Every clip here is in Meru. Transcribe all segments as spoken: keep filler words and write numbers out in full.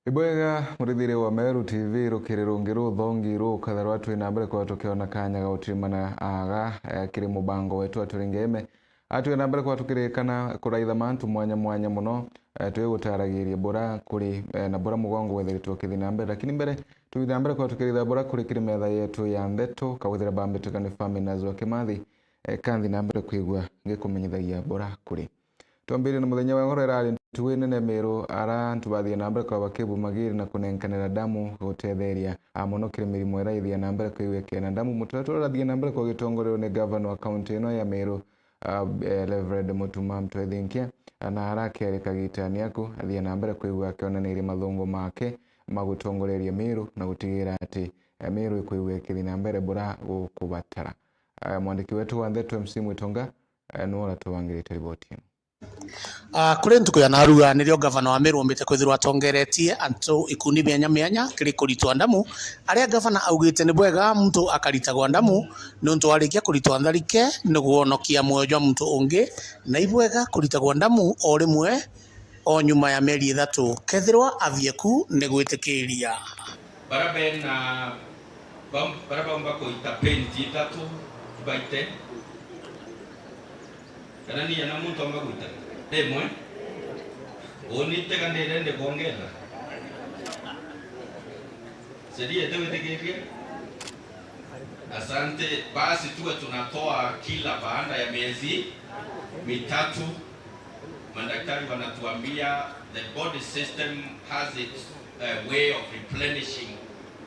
Ibwega, murithiri wa Meru T V, rukiri rungi ruthongi rukatharwa twi na mbere kwa tukiona kanya ga gutirimana aga, eh, kiri mubango wetu wa Turingeme. Atwi na mbere kwa tukirikana kuraitha mantu mwanya mwanya muno, eh, twi gutaragiria bura kuri, eh, na bura mugongo wethiritwe ukithi na mbere. Lakini mbere, tuthi na mbere kwa tukiritha bura kuri kiri metha yetu ya ndeto, kawithira bambitika ni Faminas wa Kimathi, eh, kanthi na mbere kwigua ngikumenyithagia bura kuri. Twambirie na muthenya wa ngoro irari ntugu nene Miru, ara antu bathie na mbere kwa bakibu magiri na kunenkanira ndamu gutetheria a mono kiri mirimo ira ithia na mbere kwigwikira ndamu. Muturetwa urathie na mbere kwa gitongorerio ni gavana wa kaunti ino ya Miru, ah, eh, Reverend Mutuma Mtwethinkia, na ara akeri kagitani aku athie na mbere kwigua akionaniria mathungu make ma gutongoreria Miru na gutigira ati, eh, Miru ikwigua ikithi na mbere bura gukubatara. Eh, mwandiki wetu wa ndeto M C Mwitonga, eh, niwe uratubangirite riboti ino. Ah, kuri ntuku ya narua nirio gavana wa Meru ombite kwithirwa atongeretie antu ikundi mianya mianya kiri kuritwa ndamu, aria gavana augite ni bwega muntu akaritagwa ndamu niuntu warikia kuritwa ntharike ni gwonokia muoyo jwa muntu ungi, na ibwega kuritagwa ndamu o rimwe o nyuma ya mieri ithatu kethirwa athie ku ni gwitikiria. Bara bena, bam-, bara baumba kuita peni ithatu baite. Kana ni ana muntu aumba guita? Rimwe. Uni tega ndirende kwongera. Sheria itawitikiria. Asante. Basi tuwe tunatoa kila baada ya miezi mitatu. Madaktari wanatuambia the body system has its, uh, way of replenishing,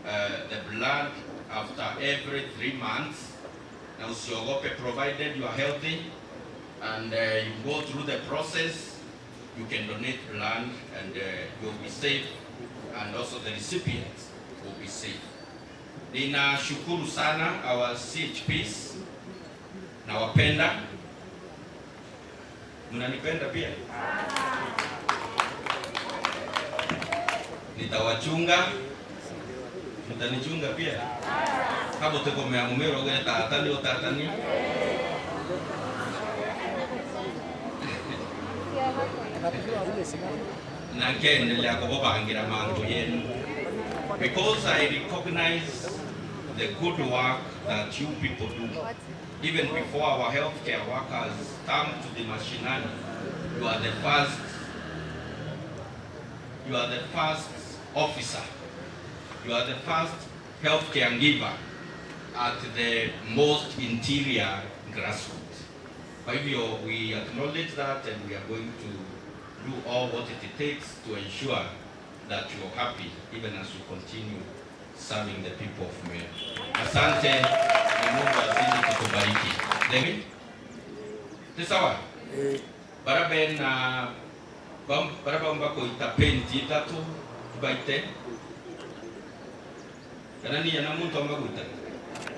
uh, the blood after every three months. Na usiogope, provided you are healthy and, uh, you go through the process, you can donate blood and, uh, you'll be safe, and also the recipients will be safe. Ninashukuru sana our C H Ps. Nawapenda. Mnanipenda pia? Nitawachunga. Mtanichunga pia? Kabo teko mea mumero gwe tatani o tatani. Na nkendelea kububangira mantu yenu. Because I recognize the good work that you people do. Even before our healthcare workers come to the mashinani, you are the first, you are the first officer, you are the first healthcare giver at the most interior grassroots. Kwa hivyo, we acknowledge that and we are going to do all what it takes to ensure that you are happy even as you continue serving the people of Meru. Asante, na Mungu azidi kukubariki. David? Ni sawa? Eh. Bara bena, bam-, bara baumba kuita peni ithatu baite. Kana ni ana muntu aumba guita?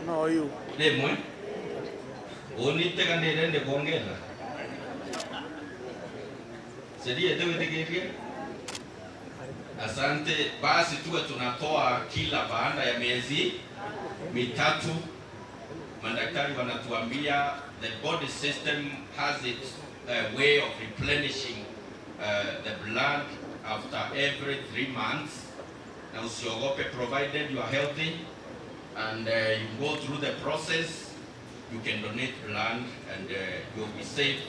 No, yu. Rimwe. Uni tega ndirende kwongera. Sheria itawitikiria. Asante. Basi tuwe tunatoa kila baada ya miezi mitatu. Madaktari wanatuambia the body system has its, uh, way of replenishing, uh, the blood after every three months. Na usiogope, provided you are healthy and, uh, you go through the process, you can donate blood and, uh, you'll be safe,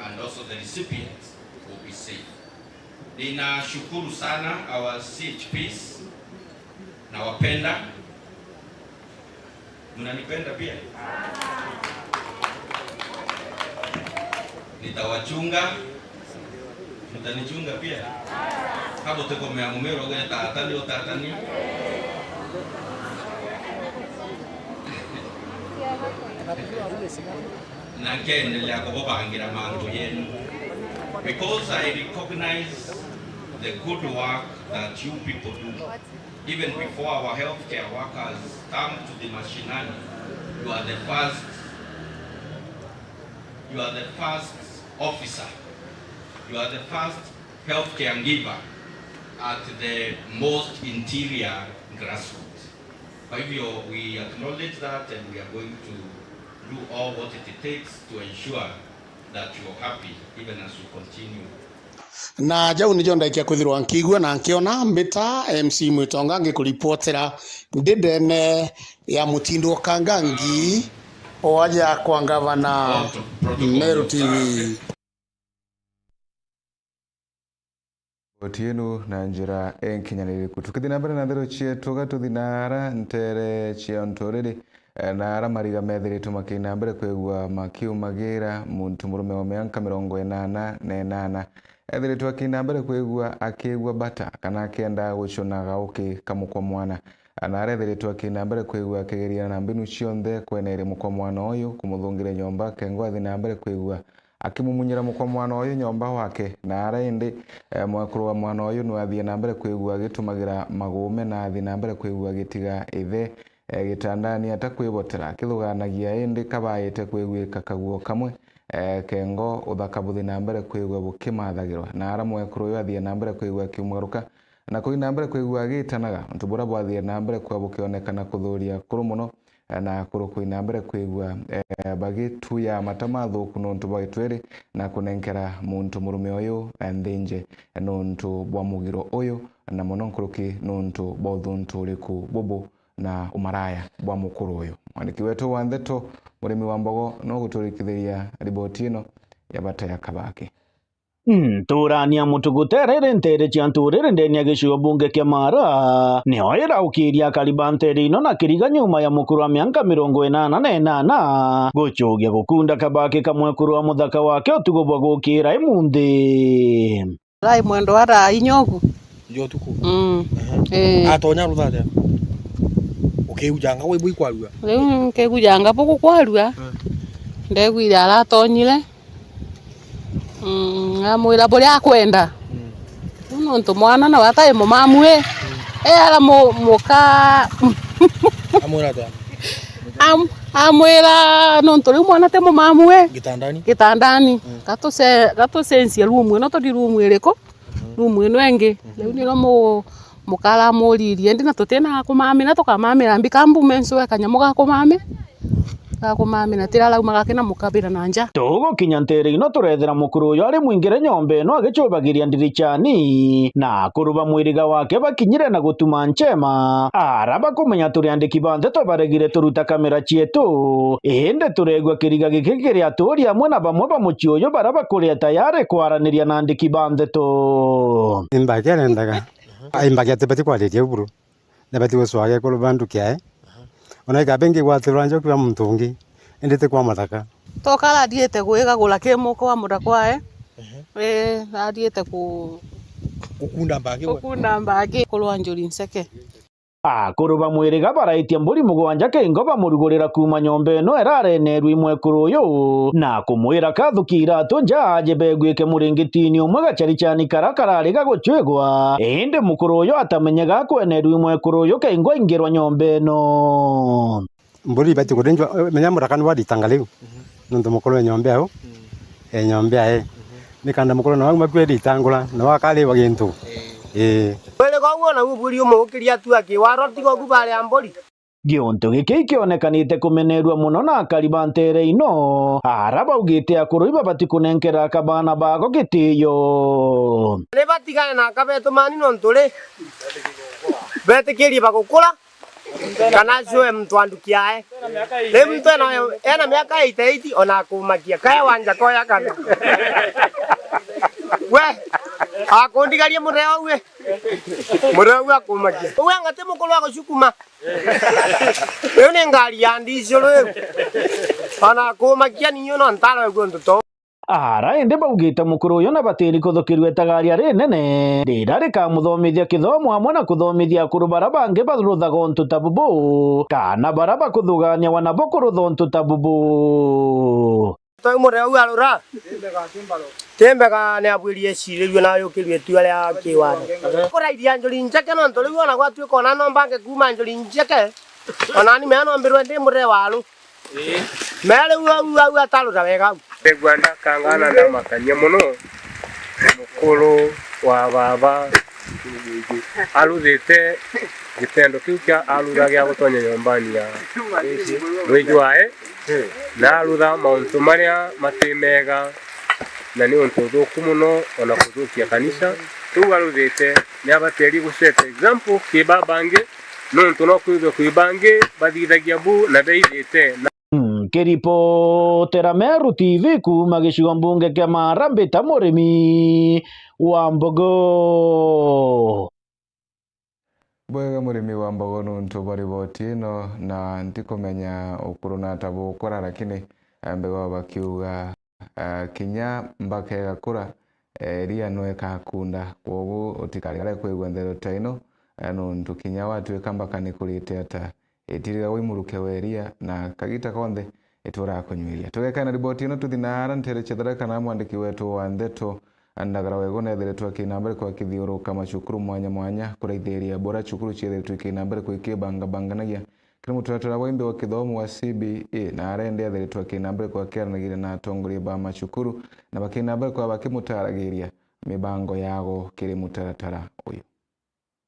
and also the recipients will be safe. Ninashukuru sana our C H Ps. Nawapenda. Mnanipenda pia? Nitawachunga. Mtanichunga pia? Kabo teko mea mumero gwe tatani o tatani. Na nkendelea kububangira mantu yenu. Because I recognize the good work that you people do. Even before our healthcare workers come to the mashinani, you are the first, you are the first officer, you are the first healthcare giver at the most interior grassroots. Kwa hivyo, we acknowledge that and we are going to do all what it takes to ensure that you are happy even as you continue Na jau nijo ndaikia kwithirwa nkiigua na nkiona, mbita M C Mwitonga ngikuripotera ndi ndene ya Mutindo Kangangi, o aja kwa ngavana, Meru T V. Riboti ino na njira inkinyaniriku. Tukithii na mbere na ndeto cietu, ga tuthi na ara ntere cia nturiri, eh, na ara mariga methiritwe makina mbere kwigua makiumagira muntu murume wa mianka mirongo inana na inana. Ethiritwe akina mbere kwigua akigua bata kana akienda gucuna gauki ka mukwa mwana. Na ara ethiritwe akina mbere kwigua akigeria na mbinu cionthe kweneria mukwa mwana uyu kumuthungira nyomba, kengo athi na mbere kwigua akimumunyira mukwa mwana uyu nyomba wake. Na ara indi, eh, mwekuru wa mwana uyu nwe athie na mbere kwigua agitumagira magume na athi na mbere kwigua agitiga ithe, eh, gitandani atakwibotera, akithuganagia indi kabaite kwiguika kaguo kamwe, eh, kengo uthaka buthi na mbere kwigua bukimathagirwa. Na ara mwekuru uyu athie na mbere kwigua akiumaruka na kuthi na mbere kwigua agitanaga, untu buria bwathie na mbere kwigua bukionekana kuthuria akuru mono, na akuru kuthi na mbere kwigua, eh, bagituya mata mathuku nontu bwa gitwiri na kunenkera muntu murume uyu, eh, nthinje nontu bwa mugiro uyu, na mono nkuruki nontu bwa uthuntu uriku bubu na umaraya bwa mukuru uyu. Mwandiki wetu wa ndeto, Murimi wa Mbogo, no guturikithiria riboti ino ya bata ya Kabaki. Nturani ya Mutugutere iri ntere cia nturiri ndeni ya gicigo bunge kia Mara, nio iraukiria akari ba ntere ino na kiriga nyuma ya mukuru wa mianka mirongo inana na inana gucugia gukunda kabaki ka mwekuru wa muthaka wake utugo bwa gukira imunthi. Rai mwendo wa thaa inya ugu. Ndio tuku. Mm. Ehe. Eh. Atonya rutha atia? Ukiujanga we bui kwarua. Riu nkigujanga bugu kwarua. Eh. Ndegwire aratonyire. Mm, amwira buria akwenda. Mm. Riu nontu mwana nawe atai mumamue. Mm. E ara mu-, muka. Amwira atia? Am-, amwira nontu riu mwana ti mumamue. Gitandani? Gitandani. Mm. Gatuse-, gatucencie room ino tuthi room iriku? Mhm. Room ino ingi. Mhm. Riu niro mu-, mukara amuririe, indi na tutina ga kumamina, tukamamira mbika mbume ncue kanyamu ga kumami-, ga kumamina, tira arauma gakina mukabira na nja. Tugukinya ntere ino turethera mukuru uyu ari mwingire nyomba ino agicubagiria ndiricani, na akuru ba mwiriga wake bakinyire na gutuma nchema, ara bakumenya turi andiki ba ndeto baregire turuta kamera cietu, indi turegua kiriga giki kiri aturi amwe na bamwe ba mucii uyu bara bakuria tayari kwaraniria na andiki ba ndeto. Imbaki arendaga. Aha. Imbaki atibati kwariria u buru. Nabati gucwaga ekuru ba nduki yae. Aha. Ona ikaba ingigwatirwa njoki ba muntu ungi, indi ti kwa muthaka. Toka arathiite gwigagura ki muka wa muthaka wae. Aha. Ii, arathiite ku-, gukunda mbaki we. Gukunda mbaki. Kurwa njuri nceke. Akuru ba mwiriga baraitia mburi mugwanja kingo bamurugurira kuuma nyomba ino irarenerua i mwekuru uyu, na kumwira kathuki iratu nja aje begwike muringitini umwe gacaricani kara karari gagucwigwa. Indi mukuru uyu atamenyega akwenerua i mwekuru uyu kingo aingirwa nyomba ino. Mburi ibati kurinjwa, menya muthaka ni wa ritanga riu. Mhm. Nontu mukuru e nyomba au. Mm. E nyomba ae. Mhm. Ni kanda mukuru na wau makue ritangura, na wakariwa gintu. Eh. Eh. Wele kwa uona u buri umukiria tu akiwaro tigo ku bari a mburi. Giuntu giki ikionekanite kumenerua mono na akari ba ntere ino, ara baugite akuru ibabati kunenkera akabana bako gitiyo. Ni batigane na akabetumani nontu ri betikirie bagukura. Kana acue muntu wa nduki yae. Riu muntu ena, ena miaka eighty eight ona akumakia. Kae wanja koya kana. We, akundigaria mureo we. Mureo we akumakia. Uwe ngati mukuru wa gucukuma. Riu ni ngari ya ndicuru riu. Ona akumakia niyo no ntaro egua nduto. Ara indi baugite mukuru uyu na batiri kuthukirua itagaria rinene, rira rikamuthomithia kithomo amwe na kuthomithia akuru bara bangi baruthaga untu ta bubu, kana bara bakuthuganiawa nabo kurutha untu ta bubu. Toi mureo u arura. Timbega ni abwirie ecirirue na ayukirue itua ria kiwatho. Kuraithia njuri njeke nontu riu ona gwatuika ona no mbange kuuma njuri njeke, ona ni mea nombirwe ndi mureo waru. Mere u au, au atarura wega au. Ndegua ndakangana ndamakania mono, mukuru wa baba aruthite gitendo kiu kia arutha gia gutonya nyombani ya mwiji wae, na arutha mauntu maria mati mega. na ni untu uthuku mono ona kuthukia kanisa. Riu aruthite ni abaterie guceta example ki babangi, nontu no kwithwe kwi bangi bathithagia bu na beithite na Nkiripotera Meru T V kuuma gicigo mbunge kia Maara, mbita Murimi wa Mbogo. Bwega Murimi wa Mbogo nuntu bwa riboti ino, na ntikumenya ukuru na ata bukura, lakini, eh, mbegwa bakiuga, eh, kinya mbaka igakura, eh, iria no ikakunda. Kwogu utikarigare kwigua ndeto ta ino, eh, nuntu kinya watwika mbaka ni kurite ata, itiriga wimuruke wa iria, na kagita konthe ituraga kunywa iria. Tugekana riboti ino, tuthi naara ntere cia Tharaka na mwandiki wetu wa ndeto, Ndagara Weguna ethiritwe akina mbere kwa kithiuruka macukuru mwanya mwanya kuraithiria bura cukuru ciethiritwe ikina mbere kwa ikibangabanganagia kiri mutaratara wa imbi wa kithomo wa C B E, na arende ethiritwe akina mbere kwa akiaranagiria na atongoria ba macukuru na bakina mbere kwa bakimutaragiria mibango yago kiri mutaratara uyu.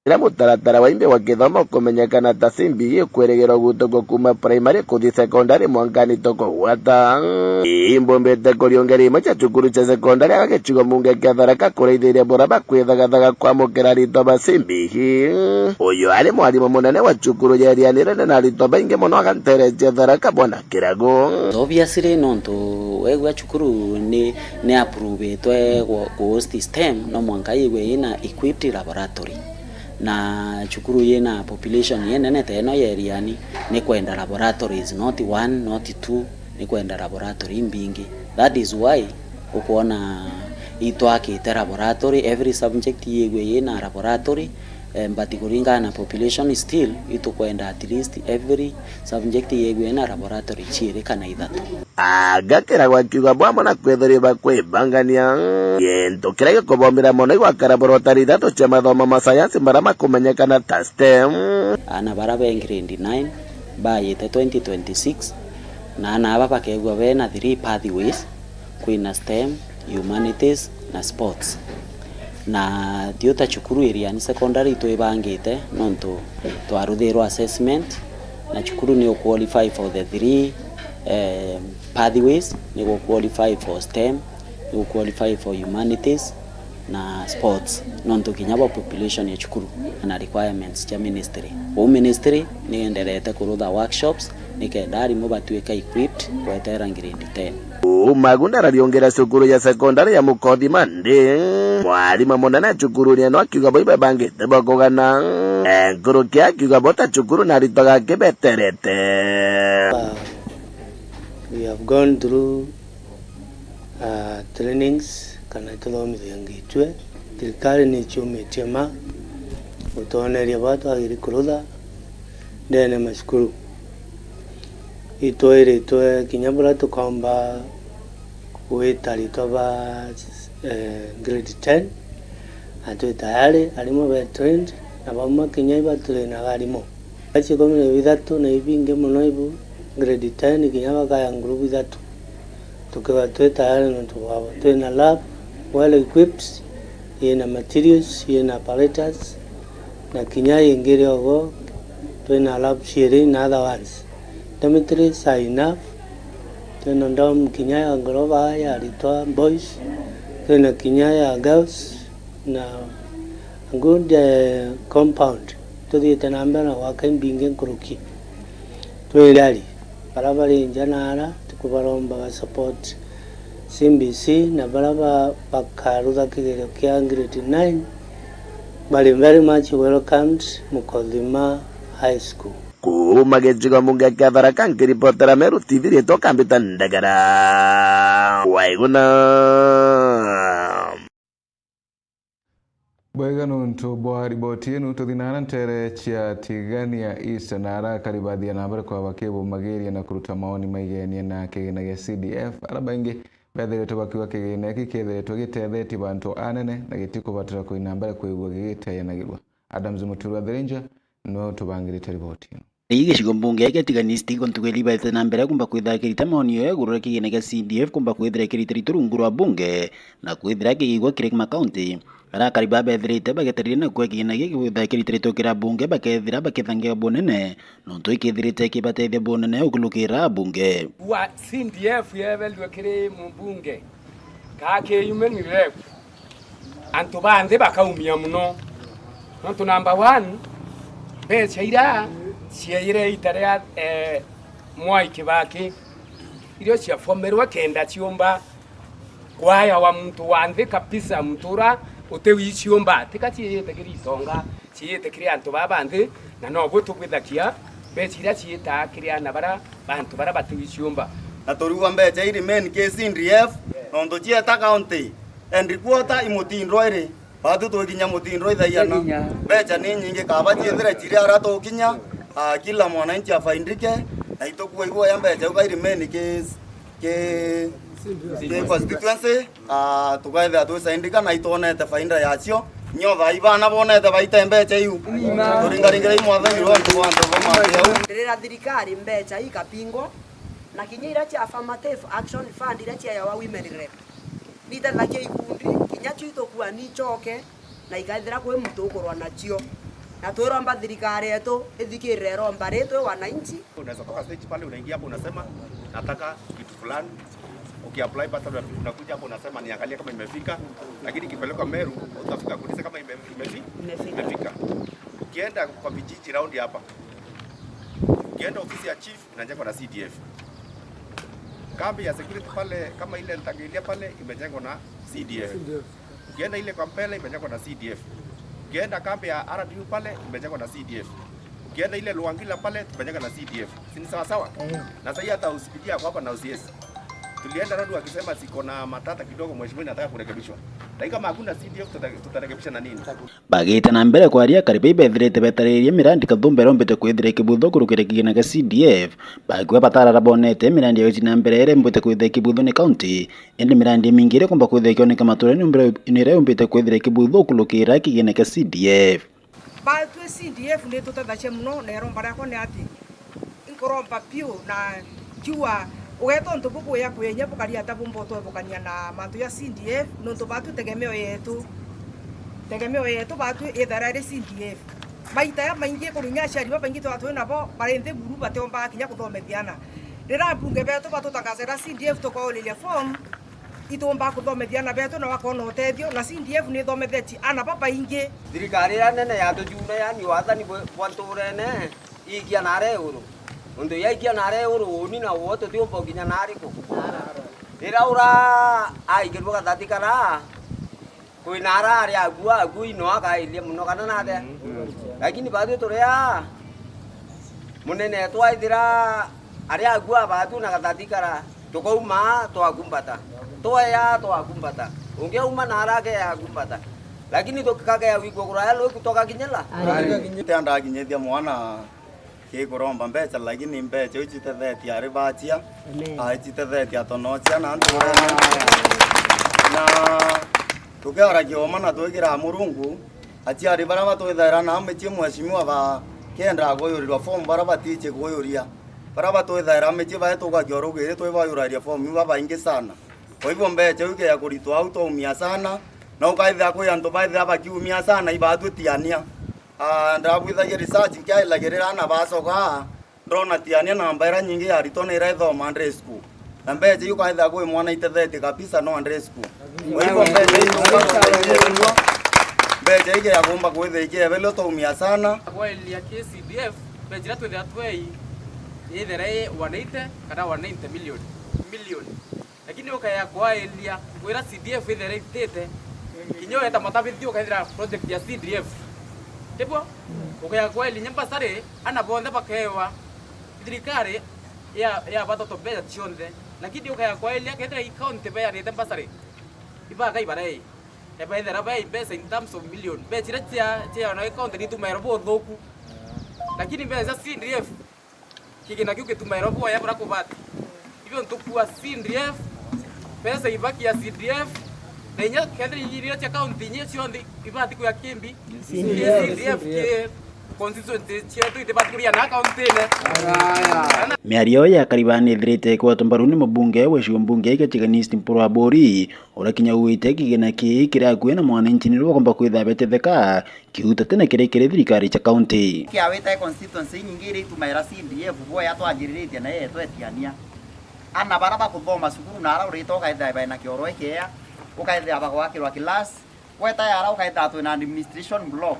Riria mutaratara wa imbi wa kithomo ukumenyekana ta C B E, ikwirigirwa gutukwa kuuma primary kuthi secondary mwankani tukugwata. Imbumbite kuriungeria imwe cia cukuru cia secondary aga gicigo mbunge kia Tharaka kuraithiria bura bakwithagathaga kwamukira aritwa ba C B E. Uyu ari mwarimu munene wa cukuru ya Iriani Rinene na aritwa baingi mono aga ntere cia Tharaka, Bwana Kiragu. Obviously, nontu wegua cukuru ni, ni approvetwe gu, gu host STEM, no mwanka yigwe yina equipped laboratory. Na cukuru yina population inene ta ino ya Iriani, ni kwenda laboratories, not one, not two, ni kwenda laboratory imbingi. That is why ukwona itwakite laboratory, every subject yigwe yina laboratory, eh, but kuringana na population still, itukwenda at least every subject yigwe yina laboratory ciiri kana ithatu. Agakira gwakiuga bwamwe na kwithirwa bakwibangania. Gintu kiria gikubombira mono igwakara borotari ithatu cia mathomo ma sayansi maria makumenyekana ta STEM. Aana baria be grade nine bayite twenty twenty-six, na aana aba bakegua bena three pathways, kwina STEM, humanities na sports. Na thiu ta cukuru Iriani Secondary itwibangite nontu twaruthirwa assessment, na cukuru ni u qualify for the three, eh, pathways, ni gu qualify for STEM, ni gu qualify for humanities na sports, nontu kinya bwa population ya cukuru na requirements cia ministry. Uu ministry ni enderete kurutha workshops nikenda arimu batwika equipped gwetera grade ten. Uu Magunda arariungira cukuru ya sekondari ya Mukothima ndi. Mwarimu munene cukuru ni no akiuga bau bebangite bwa kugana. Nkuruki akiuga bo ta cukuru na aritwa gake beterete. We have gone through, uh, trainings kana tuthomithangitue. Thirikari ni ciumitie ma gutwoneria baa twagiri kurutha ndene macukuru. Itwiritwe kinya buria tukomba gwita aritwa ba, eh, grade ten, na twi tayari, arimu be trained, na bamwe kinya ibatrainaga arimu. Bachikomi na bithatu na ibingi mono ibu grade ten kinya bakaya ngurubu ithatu. Tukiuga twi tayari nontu bwabo. Twina lab well equipped, yina materials, yina apparatus, na kinya yingi iri ogo, twina lab ciiri na other ones. Dormitories are enough. Twina dorm kinya ya ngoroba ya aritwa boys, twina kinya ya girls, na a good, eh, compound. Tuthiite na mbere na gwaka imbingi nkuruki. Twi ready. Baria bari nja na ara, tukubaromba ba support C B C, na baria ba, bakarutha kigerio kia grade nine, bari very much welcomed Mukothima High School. Kuuma gicigo mbunge kia Tharaka, nkiripotera Meru T V, riitwa Kambita Ndagara. Waiguna. Bwega nontu bwa riboti inu, tuthi na ara ntere cia Tigania East, na ara akari bathia na mbere kwa bakibumagiria na kuruta maoni maigenie na kigina gia C D F, ara baingi bethiritwe bakiuga kigina giki kiethiritwe gitethetie bantu anene na gitikubatara kuina mbere kwigua gigiteyanagirua. Adams Muturi wa Thirinja niwe utubangirite riboti ino. Ii gicigo mbunge kia Tigania East, ntuku iri ibaite na mbere kumba kwithira kirita maoni yo iguru ria kigina kia C D F kumba kwithira kirita ritu rungu rwa bunge na kwithira kigigwa kiri makaunti. Arakari ba bethirite bageterire na kwea kigina giki kwithira kirita ritu kira bunge bakethira bakithangia bunene, nontu ikithirite kibatethia bunene ukulukira bunge. Wa C D F yeberirwe kiri mubunge. Kaa ki human rep, antu ba nthi bakaumia mono. Nontu number one, mbeca iria ciaire ita ria, eh, Mwai Kibaki, irio ciafomerwe kenda ciumba kwayawa muntu wa nthi kabisa, muntu ura uti wi ciumba, tika ciiyite kiri itonga, ciiyite kiri antu baa ba nthi, na nobu tugwithakia mbeca iria ciitaa kiri ana bara, bantu bara bati wi ciumba. Na turiuga mbeca i remain ki C D F, nontu cieta county, and quarter i mutindo iri, batu twikinya mutindo ithaiana. Twikinya. Mbeca ni nyingi, kaba ciethire ciri ara tukinya, ah, kila mwananchi afaindike, na itukua iboya mbeca iu ka i remain ki, ki, ki constituency. Ah, tukaethira twisaindika na itwonete faida yacio. Nyo thaa ii bana bonete baita mbeca iu. Turingaringire i Mwathani rwa antu ba antu ba mati au. Ndirira thirikari mbeca ikapingwa, na kinya iria cia affirmative action fund iria ciayawa women rep. Nitethagia ikundi, kinya cio itukua ni icoke, na ikaethira kwi muntu ukurwa nacio. Na twiromba thirikari yetu ithikirire iromba ri twi wananchi. Unaweza toka stage pale, unaingia hapo, unasema, "Nataka kitu fulani." Ukiapply pesa, unakuja hapo, unasema, "Niangalie kama imefika." Lakini ikipelekwa Meru, utafika kuuliza kama ime-, imefi-, imefika. Imefika. Ukienda kwa vijiji round hapa, ukienda ofisi ya chief, inajengwa na C D F. Kambi ya security pale, kama ile Ntangilia pale, imejengwa na C D F. C D F. Ukienda ile Kampele, imejengwa na C D F. Ukienda kambi ya R D U pale, imejengwa na C D F. Ukienda ile Luangila pale, imejengwa na C D F. Si ni sawa sawa? Eh. Na sasa hata hospitali yako hapa na O C S. Tulienda road wakisema ziko na matata kidogo, mheshimiwa, inataka kurekebishwa. Lakini kama hakuna C D F, tuta-, tutarekebisha na nini? Bagite na mbere kwaria, akari bai bethirite betaririe mirandi kathumba iria umbite kwithira ikibutho kurukira kigina kia C D F, bakiuga batarara bonete mirandi ya uti na mbere iria imbite kwithira ikibutho ni kaunti, indi mirandi imingi iria ikumba kwithira ikioneka maturene ni iria umbite kwithira ikibutho kurukira kigina kia C D F. Batwi C D F ni tutethagia mono, na iromba riakwa ni ati, inkuromba piu na nkiuga, ugeta untu bubuya kwinya bukari ata bumba utwebukania na mantu ja C D F, nontu batwi tegemeo yetu, tegemeo yetu batwi ithara iri C D F. Maita ja maingi kuru inya aciari babaingi twaa twi nabo bari nthi buru batiombaga kinya kuthomethia ana. Riria abunge betu batutangasagira C D F tukauriria form, ituumba kuthomethia ana betu na bakona utethio, na C D F ni ithomethetie ana babaingi. Thirikari iria nene yatucuna, yani wathani bwe-, bwa nturene, iikia nara iguru. Untu yaikia nara iguru, uuni na uo tutiumba ukinya nariku? Riria ura aikirwe gathati kara, kwina ara ari akua, akua ino akairia mono kana nate? Mm. Lakini batwi turi aa, munene twaithira ari akua batwi na gathati kara, tukauma twakumbata, twaya twakumbata, ungi auma na ara akeya akumbata, lakini tukagea gwikua kuraya ruiku tugakinyira. Aye. Te ndakinyithia mwana kikuromba mbeca, lakini mbeca iu citethetie ari bachia, amen, a, citethetie atonochia na antu. Na tukiaragia uma na twikiraa Murungu, aciari baria batwithaira na micii, mheshimiwa, bakendaa kuyurirwa form, baria batiici kuyuria, baria batwithaira micii, bae tugakia rugiri twibayuraria form iu babaingi sana. Kwa hivyo mbeca iu ikeya kuritwa au twaumia sana, na ukaithira kwi antu baithira bakiumia sana ibatwitiania. Ah, ndabwithagia research nkiailagirira ana bacoka, ndona Tiania namba iria nyingi ya aritwa ni iria ithoma Andrei School. Na mbeca iu ukaithira kwi mwana itethetie kabisa no Andrei School. Kwa hivyo mbeca iu, mbeca iu ya kumba kwithira ikiebelio twaumia sana. Kwaelia ki C D F, mbeca iria twithira twei, ithira i one eighty kana one ninety million. Million. Lakini ukaya kwairia wira C D F ithera itite, kinya weta mutabithia ukaithira project ya C D F. Tibwo? Ukaya kwairia inya mbasari, ana bonthe bakewa, thirikari ya, ya batoto mbeca cionthe. Lakini ukaya kwairia kethira i county beanite mbasari, ibakai barai. Ebaithera bai mbeca in terms of million. Mbeca iria cia, cia ona county ni itumairwo buthuku. Lakini mbeca cia C D F, kigina kiu gitumairwa bwoya buria kubati. Ibio ntukua C D F, pesa ibaki ya C D F, na inya kethira iria cia county inya cionthe ibati kuya kimbi, C D F. C D F ki constituency cietu itibati kuria na county-ine. Miario ya Karibani ithirite igwatwa mbaru ni mubunge wa gicigo mbunge gia Tigania East Mpuru Aburi, uria kinya ugwite kigina kii kiri akui na mwananchi nirio bakomba kwithira betetheka, kiuta tene kiria kiri thirikari cia kaunti. Kiawite constituency inyingi iria itumaira C D F, bwoya twanjiriritie na yetu etiania. Ana bara bakuthoma cukuru na ara urite ukaithira baina kioro ikea, Ukaethira bagwakirwa class, gweta yara ukaethira twina administration block.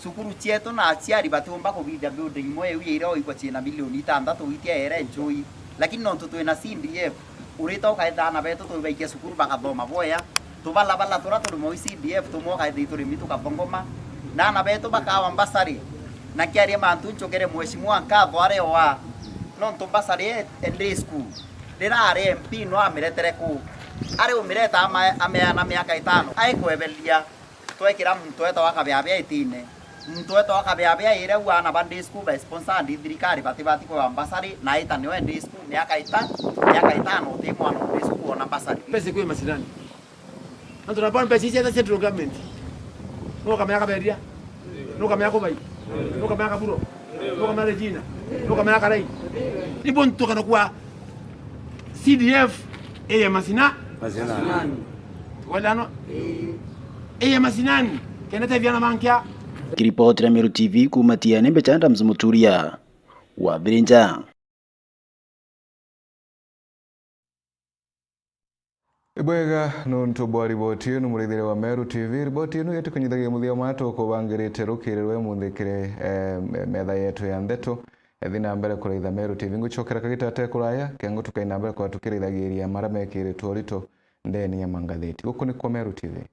Cukuru cietu na aciari batiumba kubithia building imwe iu iria oigwa ciina milioni itantatu itia ere njui. Lakini nontu twina C D F, urita ukaethira aana betu tubaikia cukuru bakathoma bwea. Tubalabala turia turi moi C D F tumwe ukaethira iturimi tukathongoma. Na aana betu bakawa mbasari. Na kiaria mantu ncukire mheshimiwa nkatho ari oa. Nontu mbasari e, e day school. Rira ari M P no amiretere ku. Ari umireta ama-, ameana miaka itano. Aikweberia. Twekira muntu wetagwa Kabeabea itine. Muntu wetagwa Kabeabea ire u aana ba day school ba sponsored i thirikari batibati kwewa mbasari na ita niwe day school miaka ita-, miaka itano uti mwana wa day school ona mbasari. Pesa kwi mashinani. Na tunapanga pesa hizi hata central government. Nukamenya Kaberia. Nukamenya Kubai. Nukamenya Kaburo. Nukamenya Regina. Nukamenya Karai. Nibo ntukana kwa C D F eye masina. Masina. Wala no. Eye masinani. Kenda te viana bankia. Kiripotira Meru T V kuuma Tiene, mbecha Adams Muturia wa Birinja. Ibwega nontu bwa riboti ino, murithire wa Meru T V. Riboti ino yetu kunyithagia muthia mwa tukubangirite rukiri rwe munthikire, eh, metha yetu ya ndeto. Ethi na mbere kuraitha Meru T V. Ngucokera kagita ate kuraya, kengo tukaina mbere kwa tukirithagiria mara mekiritwe urito ndeni ya mangatheti. Guku ni kwa Meru T V.